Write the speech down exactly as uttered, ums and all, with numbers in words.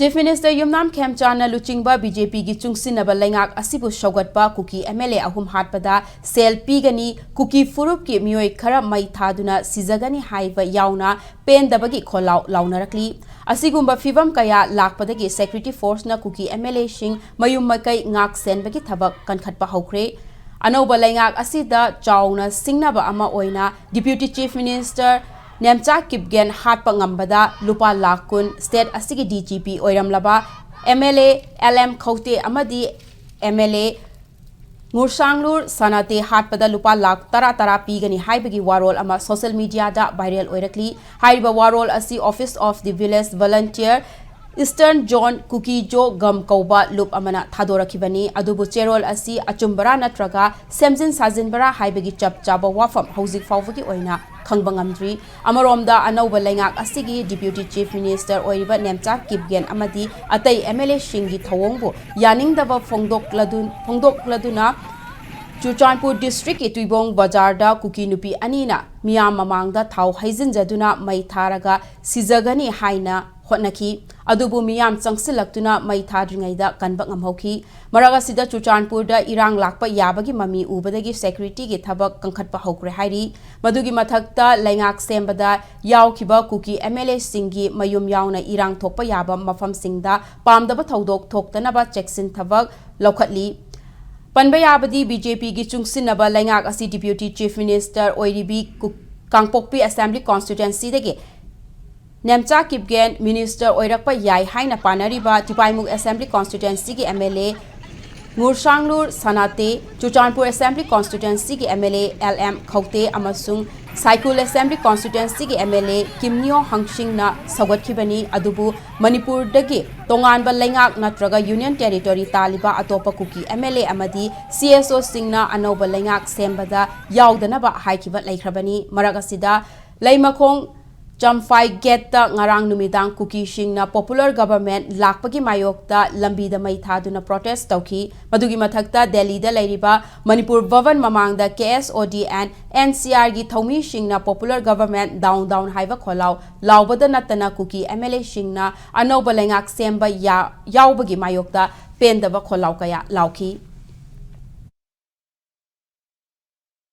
Chief Minister ꯌꯨꯝꯅꯥꯝ ꯈꯦꯝꯆꯥꯟꯅ ꯂꯨꯆꯤꯡꯕ BJPꯒꯤ ꯆꯨꯡꯁꯤꯟꯅꯕ ꯂꯩꯉꯥꯛ ꯑꯁꯤꯕꯨ ꯁꯧꯒꯠꯄ ꯀꯨꯀꯤ MLA ꯑꯍꯨꯝ ꯍꯥꯠꯄꯗ ꯁꯦꯜ ꯄꯤꯒꯅꯤ, ꯀꯨꯀꯤ ꯐꯨꯔꯨꯞꯀꯤ ꯃꯤꯑꯣꯏ ꯈꯔ ꯃꯩ ꯊꯥꯗꯨꯅ ꯁꯤꯖꯒꯅꯤ ꯍꯥꯏꯕ ꯌꯥꯎꯅ ꯄꯦꯟꯗꯕꯒꯤ ꯈꯣꯜꯂꯥꯎ ꯂꯥꯎꯅꯔꯛꯂꯤ꯫ ꯑꯁꯤꯒꯨꯝꯕ ꯐꯤꯚꯝ ꯀꯌꯥ ꯂꯥꯛꯄꯗꯒꯤ security forceꯅ ꯀꯨꯀꯤ MLAꯁꯤꯡ ꯃꯌꯨꯝ ꯃꯀꯩ ꯉꯥꯛ ꯁꯦꯟꯕꯒꯤ ꯊꯕꯛ ꯀꯟꯈꯠꯄ ꯍꯧꯈ꯭ꯔꯦ꯫ ꯑꯅꯧꯕ ꯂꯩꯉꯥꯛ ꯑꯁꯤꯗ ꯆꯥꯎꯅ ꯁꯤꯡꯅꯕ ꯑꯃ ꯑꯣꯏꯅ Deputy Chief Minister Nemcha Kipgen ꯍꯥꯠꯄ ꯉꯝꯕꯗ ꯂꯨꯄꯥ ꯂꯥꯈ ꯀꯨꯟ state ꯑꯁꯤꯒꯤ DGP ꯑꯣꯏꯔꯝꯂꯕ MLA LM ꯈꯧꯇꯦ ꯑꯃꯗꯤ MLA ꯉꯨꯔꯁꯥꯡꯂꯨꯔ ꯁꯅꯥꯇꯦ ꯍꯥꯠꯄꯗ ꯂꯨꯄꯥ ꯂꯥꯈ ꯇꯔꯥ ꯇꯔꯥ ꯄꯤꯒꯅꯤ ꯍꯥꯏꯕꯒꯤ ꯋꯥꯔꯣꯜ ꯑꯃ social mediaꯗ viral ꯑꯣꯏꯔꯛꯂꯤ꯫ ꯍꯥꯏꯔꯤꯕ ꯋꯥꯔꯣꯜ ꯑꯁꯤ Office of the Village Volunteer Eastern Zone Kuki Zo ꯒꯝ ꯀꯧꯕ ꯂꯨꯞ ꯑꯃꯅ ꯊꯥꯗꯣꯔꯛꯈꯤꯕꯅꯤ꯫ ꯑꯗꯨꯕꯨ ꯆꯦꯔꯣꯜ ꯑꯁꯤ ꯑꯆꯨꯝꯕꯔꯥ ꯅꯠꯇ꯭ꯔꯒ ꯁꯦꯝꯖꯤꯟ ꯁꯥꯖꯤꯟꯕꯔꯥ ꯍꯥꯏꯕꯒꯤ ꯆꯞ ꯆꯥꯕ ꯋꯥꯐꯝ ꯍꯧꯖꯤꯛ ꯐꯥꯎꯕꯒꯤ ꯑꯣꯏꯅ ꯈꯪꯕ ꯉꯝꯗ꯭ꯔꯤ꯫ ꯑꯃꯔꯣꯝꯗ, ꯑꯅꯧꯕ ꯂꯩꯉꯥꯛ ꯑꯁꯤꯒꯤ Deputy Chief Minister ꯑꯣꯏꯔꯤꯕ ꯅꯦꯝꯆꯥ ꯀꯤꯞꯒꯦꯟ ꯑꯃꯗꯤ ꯑꯇꯩ MLAꯁꯤꯡꯒꯤ ꯊꯧꯑꯣꯡꯕꯨ ꯌꯥꯅꯤꯡꯗꯕ ꯐꯣꯡꯗꯣꯛꯂꯗꯨ-, ꯐꯣꯡꯗꯣꯛꯂꯗꯨꯅ ꯆꯨꯔꯆꯥꯟꯄꯨꯔ districtꯀꯤ ꯇꯨꯏꯕꯣꯡ ꯕꯖꯥꯔꯗ ꯀꯨꯀꯤ ꯅꯨꯄꯤ ꯑꯅꯤꯅ ꯃꯤꯌꯥꯝ ꯃꯃꯥꯡꯗ ꯊꯥꯎ ꯍꯩꯖꯤꯟꯖꯗꯨꯅ ꯃꯩ ꯊꯥꯔꯒ ꯁꯤꯖꯒꯅꯤ ꯍꯥꯏꯅ ꯍꯣꯠꯅꯈꯤ꯫ ꯑꯗꯨꯕꯨ ꯃꯤꯌꯥꯝ ꯆꯪꯁꯤꯜꯂꯛꯇꯨꯅ ꯃꯩ ꯊꯥꯗ꯭ꯔꯤꯉꯩꯗ ꯀꯟꯕ ꯉꯝꯍꯧꯈꯤ꯫ ꯃꯔꯛ ꯑꯁꯤꯗ ꯆꯨꯔꯆꯥꯟꯄꯨꯔꯗ ꯏꯔꯥꯡ ꯂꯥꯛꯄ ꯌꯥꯕꯒꯤ ꯃꯃꯤ ꯎꯕꯗꯒꯤ securityꯒꯤ ꯊꯕꯛ ꯀꯟꯈꯠꯄ ꯍꯧꯈ꯭ꯔꯦ ꯍꯥꯏꯔꯤ꯫ ꯃꯗꯨꯒꯤ ꯃꯊꯛꯇ ꯂꯩꯉꯥꯛ ꯁꯦꯝꯕꯗ ꯌꯥꯎꯈꯤꯕ ꯀꯨꯀꯤ MLAꯁꯤꯡꯒꯤ ꯃꯌꯨꯝ ꯌꯥꯎꯅ ꯏꯔꯥꯡ ꯊꯣꯛꯄ ꯌꯥꯕ ꯃꯐꯝꯁꯤꯡꯗ ꯄꯥꯝꯗꯕ ꯊꯧꯗꯣꯛ ꯊꯣꯛꯇꯅꯕ ꯆꯦꯛꯁꯤꯟ ꯊꯕꯛ ꯂꯧꯈꯠꯂꯤ꯫ ꯄꯟꯕ ꯌꯥꯕꯗꯤ, BJPꯒꯤ ꯆꯨꯡꯁꯤꯟꯅꯕ ꯂꯩꯉꯥꯛ ꯑꯁꯤ Deputy Chief Minister ꯑꯣꯏꯔꯤꯕꯤ ꯀꯨ-, ꯀꯥꯡꯄꯣꯛꯄꯤ Assembly Constituencyꯗꯒꯤ ꯅꯦꯝꯆꯥ ꯀꯤꯞꯒꯦꯟ Minister ꯑꯣꯏꯔꯛꯄ ꯌꯥꯏ ꯍꯥꯏꯅ ꯄꯥꯅꯔꯤꯕ ꯇꯤꯄꯥꯏꯃꯨꯛ Assembly Constituencyꯒꯤ MLA ꯉꯨꯔꯁꯥꯡꯂꯨꯔ ꯁꯅꯥꯇꯦ, Churachandpur Assembly Constituencyꯒꯤ MLA LM ꯈꯧꯇꯦ ꯑꯃꯁꯨꯡ ꯁꯥꯏꯀꯨꯜ Assembly Constituencyꯒꯤ MLA ꯀꯤꯝꯅꯤꯌꯣ ꯍꯪꯁꯤꯡꯅ ꯁꯧꯒꯠꯈꯤꯕꯅꯤ꯫ ꯑꯗꯨꯕꯨ ꯃꯅꯤꯄꯨꯔꯗꯒꯤ ꯇꯣꯉꯥꯟꯕ ꯂꯩꯉꯥꯛ ꯅꯠꯇ꯭ꯔꯒ Union Territory ꯇꯥꯜꯂꯤꯕ ꯑꯇꯣꯞꯄ ꯀꯨꯀꯤ MLA ꯑꯃꯗꯤ CSOꯁꯤꯡꯅ ꯑꯅꯧꯕ ꯂꯩꯉꯥꯛ ꯁꯦꯝꯕꯗ ꯌꯥꯎꯗꯅꯕ ꯍꯥꯏꯈꯤꯕ ꯂꯩꯈ꯭ꯔꯕꯅꯤ꯫ ꯃꯔꯛ ꯑꯁꯤꯗ, ꯂꯩꯃꯈꯣꯡ ꯆꯝꯐꯥꯏ ꯒꯦꯠꯇ ꯉꯔꯥꯡ ꯅꯨꯃꯤꯗꯥꯡ ꯀꯨꯀꯤꯁꯤꯡꯅ ꯄꯣꯄꯨꯂꯔ ꯒꯚꯔꯟꯃꯦꯟꯠ ꯂꯥꯛꯄꯒꯤ ꯃꯥꯌꯣꯛꯇ ꯂꯝꯕꯤꯗ ꯃꯩ ꯊꯥꯗꯨꯅ ꯄ꯭ꯔꯣꯇꯦꯁ ꯇꯧꯈꯤ꯫ ꯃꯗꯨꯒꯤ ꯃꯊꯛꯇ ꯗꯦꯜꯂꯤꯗ ꯂꯩꯔꯤꯕ ꯃꯅꯤꯄꯨꯔ ꯚꯕꯟ ꯃꯃꯥꯡꯗ ꯀꯦ ꯑꯦꯁ ꯑꯣ ꯗꯤ ꯑꯦꯟ ꯑꯦꯟ ꯁꯤ ꯑꯥꯔꯒꯤ ꯊꯧꯃꯤꯁꯤꯡꯅ ꯄꯣꯄꯨꯂꯔ ꯒꯚꯔꯟꯃꯦꯟꯠ ꯗꯥꯎꯟ ꯗꯥꯎꯟ ꯍꯥꯏꯕ ꯈꯣꯜꯂꯥꯎ ꯂꯥꯎꯕꯗ ꯅꯠꯇꯅ ꯀꯨꯀꯤ ꯑꯦꯝ ꯑꯦꯜ ꯑꯦꯁꯤꯡꯅ ꯑꯅꯧꯕ ꯂꯩꯉꯥꯛ ꯁꯦꯝꯕ ꯌꯥ-, ꯌꯥꯎꯕꯒꯤ ꯃꯥꯌꯣꯛꯇ ꯄꯦꯟꯗꯕ ꯈꯣꯜꯂꯥꯎ ꯀꯌꯥ ꯂꯥꯎꯈꯤ꯫